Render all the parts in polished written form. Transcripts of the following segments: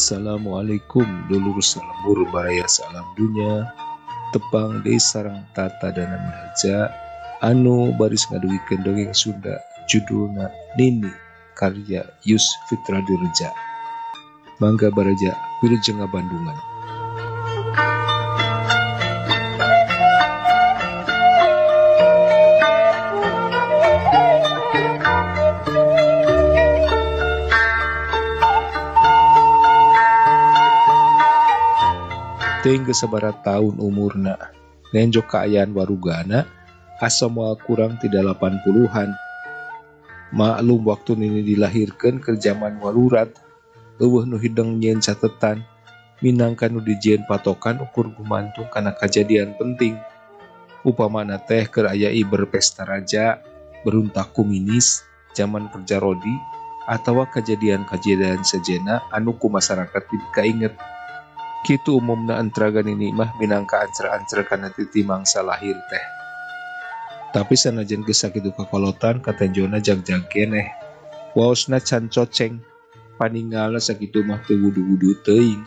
Assalamualaikum dulur salembur baraya salam dunya tepang deui sareng Tata Dana Miharja anu baris ngadugikeun dongeng Sunda judulna Nini karya Yus Fitradireja. Mangga baraja wilujeng ngabandungan. Teuing geus sabaraha taun umurna, nenjok kaayaan warugana asa moal kurang ti 80-an. Maklum waktu Nini dilahirkeun keur jaman walurat, eueuh nu hideng nyieun catetan, minangka nu dijieun patokan ukur gumantung kana kajadian penting. Upamana teh keur aya iber pesta raja, beruntak kuminis, jaman kerja rodi, atawa kajadian-kajadian sejenna anu ku masyarakat dikainget. Kitu umumna entraga Nini mah minangka ancer-ancer kana titi mangsa lahir teh. Tapi sanajan geus sakitu kakolotan katenjona jagjag keneh. Waosna can coceng, paningalna sakitu mah teu wudu-wudu teuing.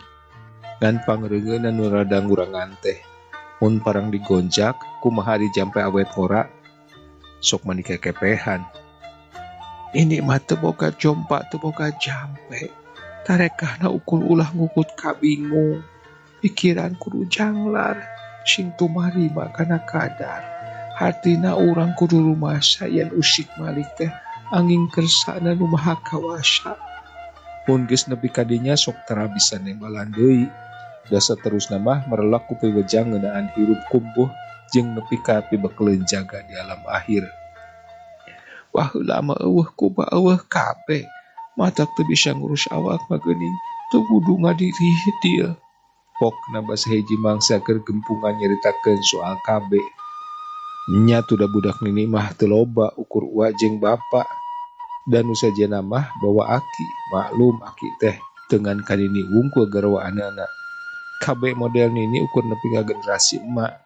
Ngan pangreungeunna nu rada ngurangan teh. Mun parang digonjak kumaha dijampe awet ngora, sok mani kekepehan. Ini mah teu boga jompa teu boga jampe. Tarekahna ukul ulah ngukut kabingung. Pikiran kudu janglar, sing tumarima kana kadar. Hartina urang kudu rumasa yen usik malik teh angin kersana nu maha kawasa. Mun geus nepi ka dinya sok tara bisa nembalan deui. Da saterusna mah merelak ku piwejang ngeunaan hirup kumpuh jeung nepi ka pibekeleun jaga di alam akhir. Baheula mah eueuh kuba eueuh kabeh. Matak teu bisa ngurus awak mah geuning teu kudu ngadirih dieu. Pokna basa hiji mangsa keur gempungan nyaritakeun soal KB. Nya tuh da budak Nini mah teu loba ukur uwa jeung bapa. Dan nu sejenna mah bawa aki, maklum aki teh dengan ka Nini wungkul garwaanana. KB model Nini ukur nepi ka generasi emak.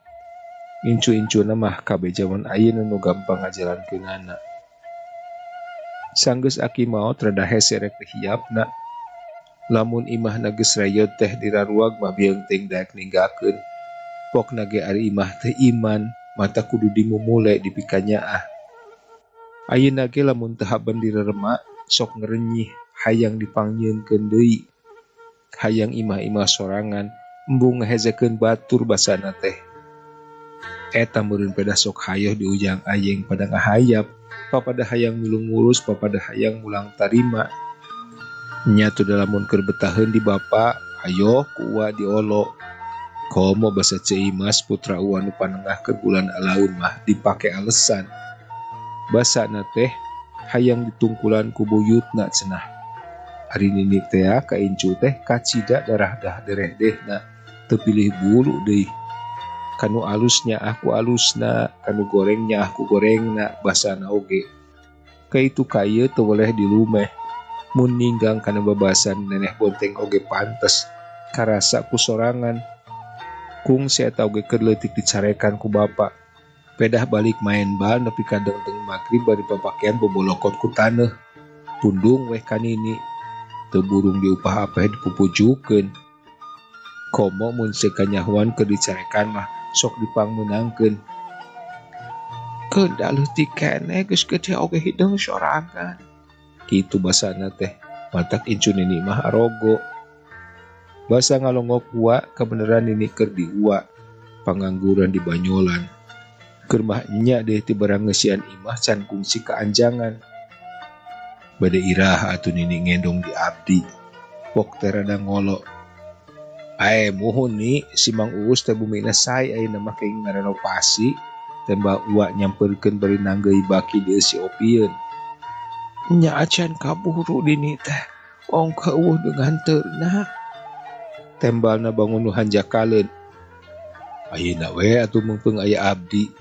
Incu-incuna mah KB jaman ayeuna nu gampang ngajalankeunana. Sanggeus aki maot rada hese rek dihiapna. Lamun imahna geus rayot teh diraruag mah bieung teuing daek ninggalkeun. Pokna ge ari imah teh iman, mata kudu dimumule dipikanyaah. Ayeuna ge lamun teu haben direrema sok ngerenyih hayang dipangnyieunkeun deui. Hayang imah-imah sorangan embung ngahezekeun batur basana teh. Eta meureun pedah sok hayoh diujang ayeng pada ngahayap, papada hayang milu ngurus, papada hayang mulang tarima. Nya tu lamun keur betaheun di bapa, hayoh ku uwa diolo. Komo basa Ceu Imas putra uwa nu panengah keur bulan alaun mah dipake alesan. Basana teh hayang ditungkulan ku buyutna cenah. Ari Nini tea ka incu teh kacida darah dah derehdehna, teu pilih bulu deui. Kanu alusnya aku alusna, kanu gorengnya aku gorengna, basana oge. Kaitu ka ieu teu weleh dilumeh. Mun ninggang kana babasan neneh bonteng oge pantes, karasa ku sorangan. Kungsi eta oge keur leutik dicarekan ku bapa. Pedah balik main bal nepi ka dengdeng magrib bari papakean bobolokot ku taneuh. Pundung weh ka Nini, teu burung diupah apeh dipupujukeun. Komo mun sekanyahoan keur dicarekan mah sok dipangmeunangkeun. Keun da leutik keneh geus gede oge hideung sorangan. Kitu basana teh, matak incu Nini mah arogo. Basa ngalongok uwa kabeneran Nini keur di uwa, pangangguran di banyolan. Keur mah enya deh ti barang ngeusian imah can kungsi kaanjangan. Bade iraha atuh Nini ngendong di abdi. Pok teh rada ngolo. Ae muhun ni si Mang Uus teh bumina sae ayeuna mah kenging ngarenovasi, tembak uwa nyamperkeun bari nanggeui baki deui si opieun. Nya acan kaburu Nini teh, ongkoh eueuh dengan teuna. Tembalna bangun nu hanjakaleun. Ayeuna we atuh meungpeung aya abdi.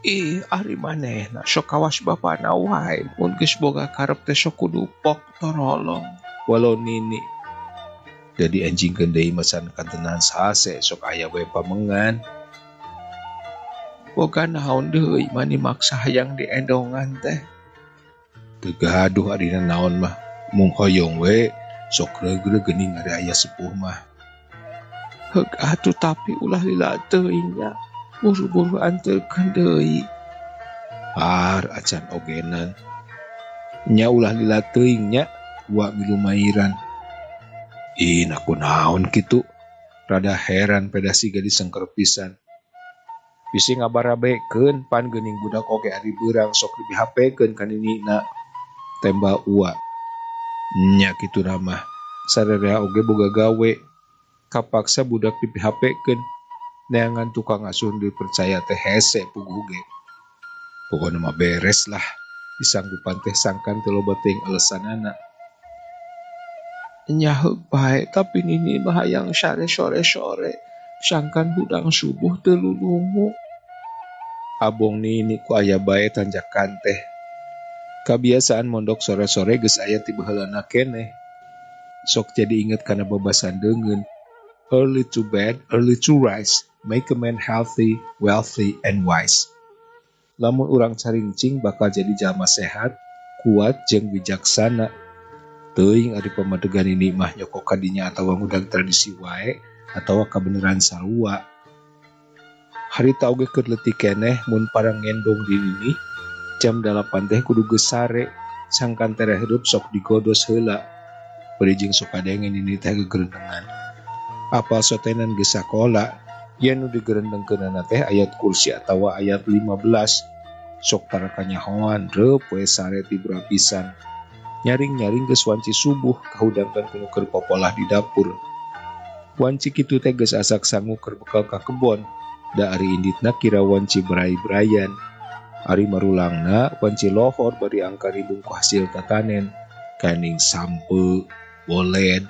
Ih, ari manehna sok kawas bapana wae, mun geus boga karep teh sok kudu pok torolong. Walau Nini jadi anjingkeun deui masan kantenan sase sok aya we pamengan. Boga naon deui mani maksa hayang diendongan teh. Teu gaduh arina naon mah, mung hoyong we Sok regreg geuning ari aya sepuh mah. Heug atuh tapi ulah lila teuing nya. Buru-buru anterkeun deui. Ar acan ogenan. Nya ulah lila teuing nya, wa milu mairan. Ih, naku naon kitu? Rada heran peda siga disengker pisan. Bisi ngabarabekeun pan geuning budak oge ari beurang sok dipihapekeun ka ninina. Tembal uwa. Nya kitu mah. Sarerea oge boga gawe. Kapaksa budak dipihapekeun. Neangan tukang asuh dipercaya teh hese puguh ge. Pokona mah beres lah. Disanggupan teh sangkan teu loba teuing alesanana. Nya heug bae tapi nini mah hayang sare sore-sore. Sangkan hudang subuh teu lulungu. Abong nini ku aya bae tanjakan teh. Kabiasaan mondok sore-sore geus aya ti baheulana keneh. Sok jadi inget kana babasan deungeun. Early to bed, early to rise, make a man healthy, wealthy, and wise. Lamun urang carincing bakal jadi jalma sehat, kuat, jeung bijaksana. Teuing ari pamadegan nini mah nyokok ka dinya atawa ngudang tradisi wae atawa kabeneran sarua. Harita oge keur leutik keneh mun parang ngendong di nini, jam 8 teh kudu geus sare, sangkan tereh hirup sok digodos heula. Bari jeung sok kadenge nini teh gegerendengan. Apal sotenan geus sakola, yen nu digerendengkeunana teh ayat kursi atawa ayat 15. Sok tara kanyahoan reup we sare tibra pisan. Nyaring-nyaring geus wanci subuh kahudangkeun ku nu keur popolah di dapur. Wanci kitu teh geus asak sangu keur bekal ka kebon. Da ari inditna kira wanci berai-berayan. Ari marulangna wanci lohor bari angkaribung ku hasil tatanen. Kaning sampe, boled,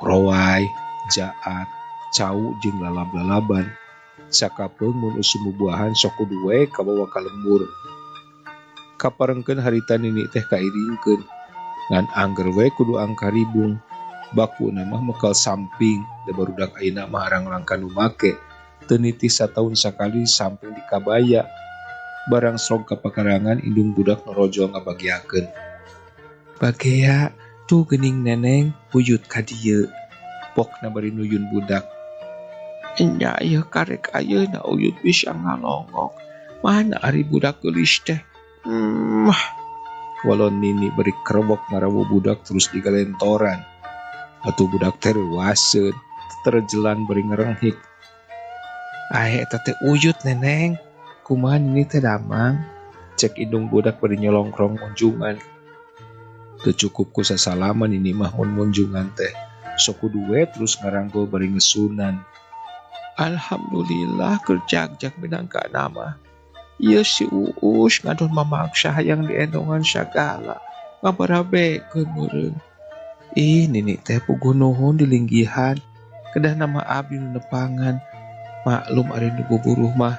rowai, jaat, cau jeung lalab-lalaban. Sakapeung mun usum bubuahan sok kudu we kabawa ka lembur. Kaparengkeun harita nini teh kairingkeun. Ngan angger we kudu angkaribung. Bakuna mah mekal samping, da barudak ayeuna mah arang-rangka nu make. Teu nitih sataun sakali samping dikabaya. Barang srog ka pakarangan indung budak norojol ngabagiakeun. Bagea tuh geuning neneng buyut ka dieu. Pokna bari nuyun budak. Nya ieu karek ayeuna uyut bisa ngalongok. Mana ari budak geulis teh? Walon nini bari kerewok ngarawu budak terus digalentoran. Atuh budak teh reuaseun, terjelan bari ngerenghik. Ae eta teh uyut neneng. Kumaha nini teh damang? Cek indung budak bari nyolongkrong munjungan. Teu cukup ku sasalaman nini mah mun munjungan teh. Sok kudu we terus ngaranggul bari ngesunan. Alhamdulillah keur jagjag minangka nama. Ieu si Uus ngadon mamaksa hayang diendongan sagala. Ngabarabekeun meureun. Ih nini teh puguh nuhun dilinggihan. Kedah nama abdi nu nepangan. Maklum ari nu buburuh mah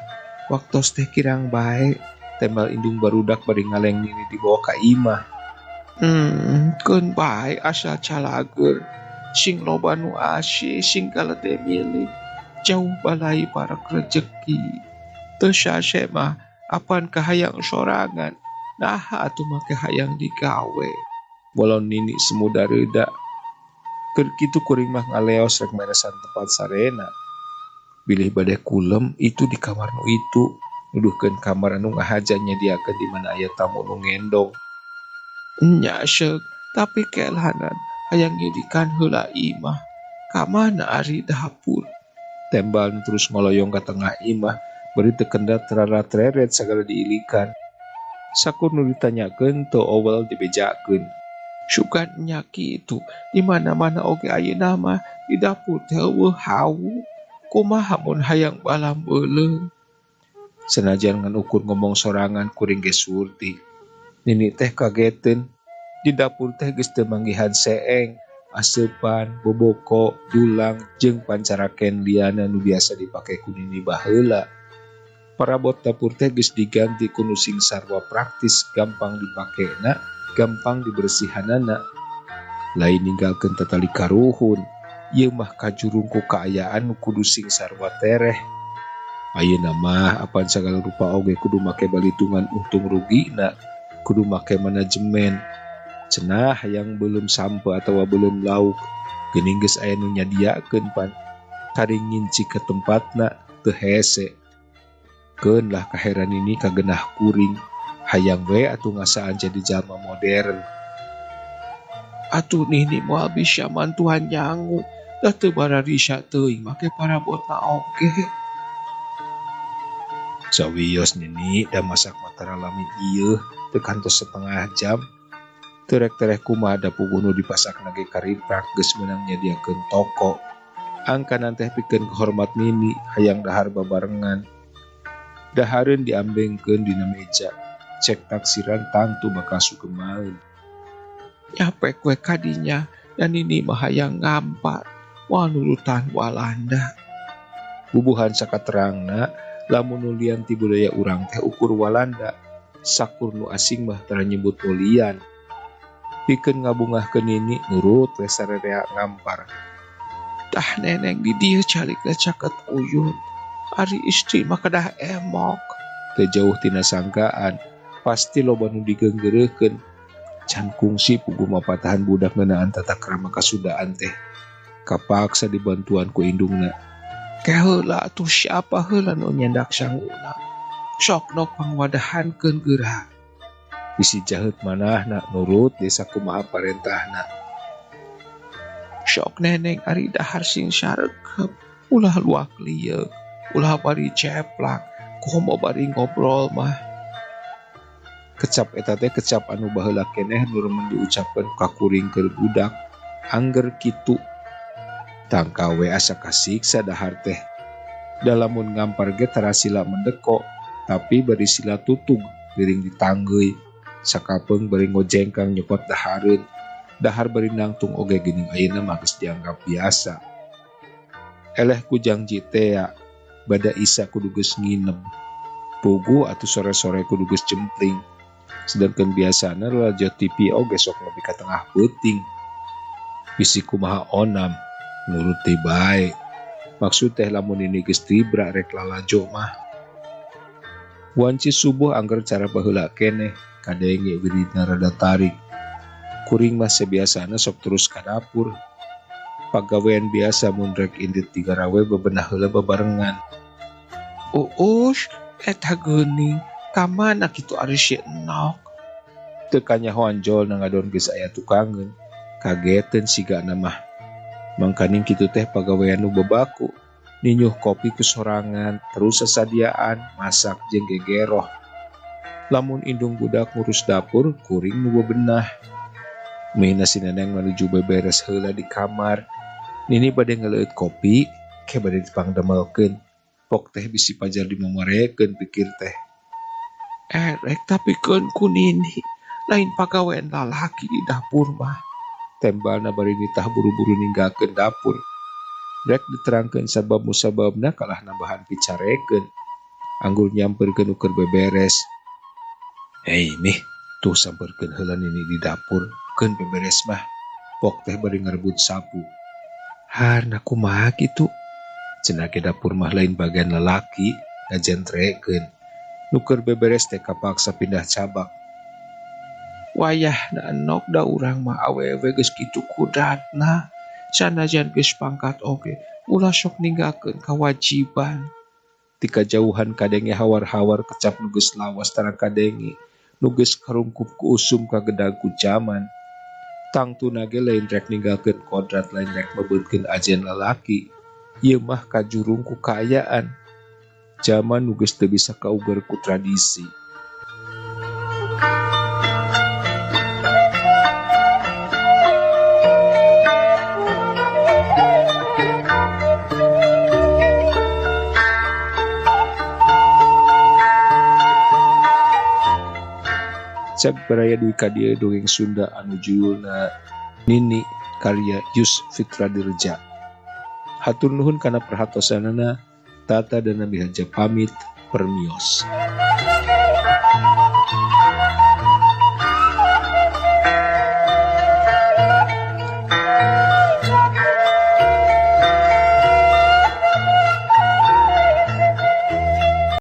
waktos teh kirang bae. Tembal indung barudak bari ngaleng nini dibawa ka imah. Keun bae asal calager. Sing loba nu asih, sing kalede milik. Jauh balai para rejeki. Teu sase mah apan kahayang sorangan. Naha atuh make hayang digawe. Walau nini semuda reuda. Keur kitu kuring mah ngaleos rek meresan tempat sarena. Bilih bade kulem itu di kamar nu itu. Nuduhkeun kamar anu ngahaja nyediakeun di mana aya tamu nu ngendong. Nya seuk, tapi kelahanan hayang ngidikan heula imah. Ka mana ari dapur? Tembal nu terus ngoloyong ka tengah imah, bari teu kendat rara-treret sagala diilikan. Sakur nu ditanyakeun teu owel dibejakeun. Sugan nya kitu, di mana-mana oge ayeuna mah di dapur teh eueuh hawu. Kumaha mun hayang balam beuleum? Senajan ngan ukur ngomong sorangan kuring ge surti. Nini teh kageteun. Di dapur teh geus teu manggihan seeng, aseupan, boboko, dulang jeung pancaraken liana nu biasa dipake ku nini baheula. Parabot dapur teh geus diganti ku nu sing sarua praktis, gampang dipakena, gampang dibersihanana. Lain ninggalkeun tatali karuhun, ieu mah kajurung ku kaayaan nu kudu sing sarua tereh. Ayeuna mah apan sagala rupa oge kudu make balitungan untung rugina, kudu make manajemen. Cenah hayang belum sampe atawa belum lauk geuning geus aya nu nyadiakeun pan. Kari nginci ka tempatna teu hese. Keun lah kaheran ini kagenah kuring. Hayang we atuh ngasaan jadi jalma modern. Atuh nini moal bisa mantuan nyangu. Da teu bararisa teuing make parabotna oge. Sawios nini da masak matara lami ieu teu kantos setengah jam. Terek-terek kumaha da puguh nu dipasakna ge kariprak geus meunang nyadiakeun toko. Angkanan teh pikeun kahormat nini hayang dahar babarengan. Dahareun diambengkeun dina meja. Cek taksiran tangtu bakal sugemaeun. Nyapek we kadinya dan nini mah hayang ngampar. Moal nurutan Walanda. Bubuhan sakaterangna lamun nu lian ti budaya urang teh ukur Walanda. Sakur nu asing mah tara nyebut nu lian. Pikeun ngabungahkeun nini nurut we sarerea ngampar. Tah neneng di dieu calikna caket uyut. Ari istri mah kedah emok. Teu jauh tina sangkaan, pasti loba nu digeunggeureuhkeun. Can kungsi puguh mapatahan budak ngeunaan tata krama kasundaan teh. Kapaksa dibantuan ku indungna. Ke heula atuh siapa heula nu nyendak sanguna. Sok nok pangwadahankeun geura. Bisi jaheut manahna nurut desa kumaha parentahna. Sok neneng ari dahar sing sarekep, ulah luak lieuk, ulah bari ceplak, komo bari ngobrol mah. Kecap eta teh kecap anu baheula keneh nu remen diucapkeun ka kuring keur budak, angger kitu. Tangka we asa kasiksa dahar teh. Da lamun ngampar ge tara sila mendeko, tapi bari sila tutug piring ditanggeuy. Sakapeung bari ngojengkang nyokot dahareun. Dahar bari nangtung oge geuning ayeuna mah geus dianggap biasa. Eleh ku jangji tea, bada isa kudu geus nginep. Puguh atuh sore-sore kudu geus jempling. Sedangkan biasana lalajo TV oge sok nepi ka tengah peuting. Bisi kumaha onam, nurut teh bae. Maksud teh lamun ini geus tibra rek lalajo mah. Wanci subuh angger cara baheula keneh, kadenge wiridna rada tarik. Kuring mah sebiasana sok terus ka dapur. Pagawean biasa mun rek indit digarawe bebenah heula bebarengan. Uus, eta geuning, ka mana kitu ari si Enok? Teu kanyahoan jol na ngadon geus aya tukangeun. Kageteun sigana mah. Mangkaning kitu teh pagawean nu bebaku. Ninyuh kopi ku sorangan, terus sasadiaan, masak jeung gegeroh. Lamun indung budak ngurus dapur, kuring nu bebenah. Mehna si neneng menuju beberes heula di kamar. Nini bade ngeleuit kopi, ke bade dipangdemelkeun. Pok teh bisi pajar dimomorekeun pikir teh. Erek tapi keun ku nini, lain pagawean lalaki di dapur mah. Tembalna bari nitah buru-buru ninggalkeun dapur. Rek diterangkeun sabab musababna kalah nambahan picarekeun. Anggur nyamperkeun ukur beberes. Hei mih, tuh samperkeun heula nini di dapur. Keun beberes mah. Pok teh bari ngarebut sapu. Harna kumaha kitu? Cenah ge dapur mah lain bagian lalaki, ngajentrekeun. Nu keur beberes teh kapaksa pindah cabak. Wayahna enok da urang mah awewe geus kitu kudratna. Sanajan geus pangkat oge, ulah sok ninggalkeun kawajiban. Ti kajauhan kadenge hawar-hawar kecap nu geus lawas tara kadenge, nu geus karungkup ku usum kagedag ku jaman. Tangtuna ge lain rek ninggalkeun kodrat, lain rek mebeutkeun ajen lalaki. Ieu mah kajurung ku kaayaan. Jaman nu geus teu bisa kauger ku tradisi. Cag baraya dugi ka dieu dongeng Sunda anu judulna Nini karya Yus Fitradireja. Hatur nuhun kana perhatosanana. Tata dan Nami Haja pamit, permios.